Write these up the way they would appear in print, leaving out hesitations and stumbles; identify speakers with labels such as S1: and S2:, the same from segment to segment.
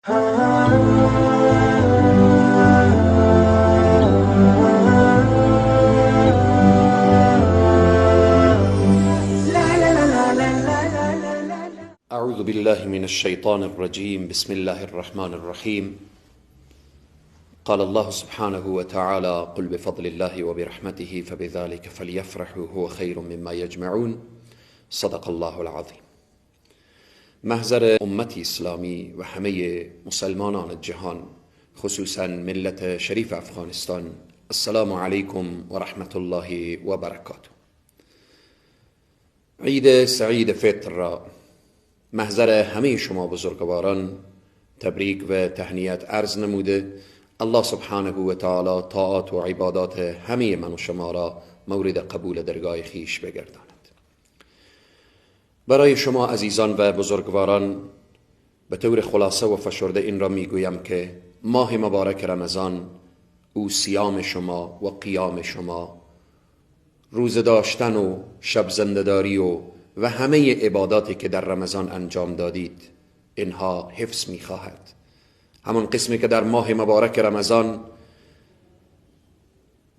S1: اعوذ بالله من الشیطان الرجیم. بسم الله الرحمن الرحیم. قال الله سبحانه وتعالى: قل بفضل الله وبرحمته فبذلك فليفرحوا هو خیر مما یجمعون. صدق الله العظیم. محضر امت اسلامی و همه مسلمانان جهان، خصوصا ملت شریف افغانستان، السلام علیکم و رحمت الله و برکاته. عید سعید فطر را محضر همه شما بزرگواران تبریک و تهنیت عرض نموده، الله سبحانه و تعالی طاعات و عبادات همه من و شما را مورد قبول درگاه خیش بگرداند. برای شما عزیزان و بزرگواران به طور خلاصه و فشرده این را میگویم که ماه مبارک رمضان، او صیام شما و قیام شما، روزه داشتن و شب زنده‌داری و همه عباداتی که در رمضان انجام دادید، اینها حفظ میخواهد. همان قسمی که در ماه مبارک رمضان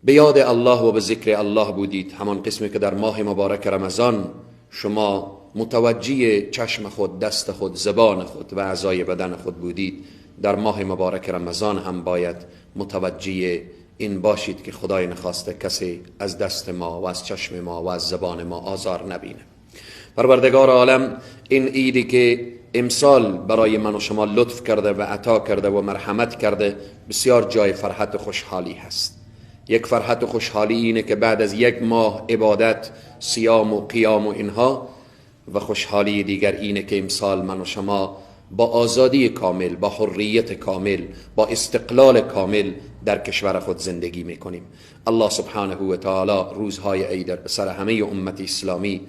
S1: به یاد الله و به ذکر الله بودید، همان قسمی که در ماه مبارک رمضان شما متوجه چشم خود، دست خود، زبان خود و اعضای بدن خود بودید، در ماه مبارک رمضان هم باید متوجه این باشید که خدای نخواسته کسی از دست ما و از چشم ما و از زبان ما آزار نبینه. پروردگار عالم این عیدی که امسال برای من و شما لطف کرده و عطا کرده و مرحمت کرده، بسیار جای فرحت و خوشحالی هست. یک فرحت و خوشحالی اینه که بعد از یک ماه عبادت، صیام و قیام و اینها، و خوشحالی دیگر اینه که امسال من و شما با آزادی کامل، با حریت کامل، با استقلال کامل در کشور خود زندگی میکنیم. الله سبحانه و تعالی روزهای عید به سر همه امت اسلامی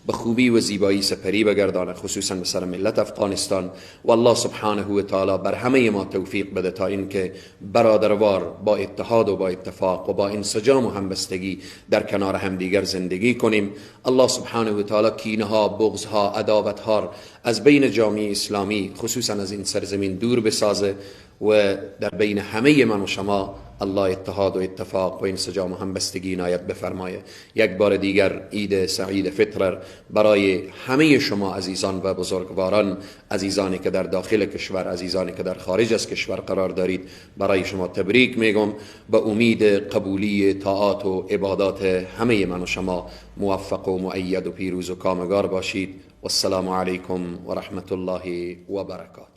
S1: به خوبی و زیبایی سپری بگردانه، خصوصا به سر ملت افغانستان. و الله سبحانه و تعالی بر همه ما توفیق بده تا اینکه برادروار با اتحاد و با اتفاق و با انسجام و همبستگی در کنار همدیگر زندگی کنیم. الله سبحانه و تعالی کینه ها، بغض ها، عداوت ها از بین جامعه اسلامی، خصوصا از این سرزمین دور بسازه و در بین همه من و شما الله اتحاد و اتفاق و انسجام و همبستگی عنایت بفرمایه. یک بار دیگر عید سعید فطر برای همه شما عزیزان و بزرگواران، عزیزانی که در داخل کشور، عزیزانی که در خارج از کشور قرار دارید، برای شما تبریک میگم. به امید قبولی طاعات و عبادات همه من و شما موفق و مؤید و پیروز و کامگار باشید. والسلام علیکم و رحمت الله و برکاته.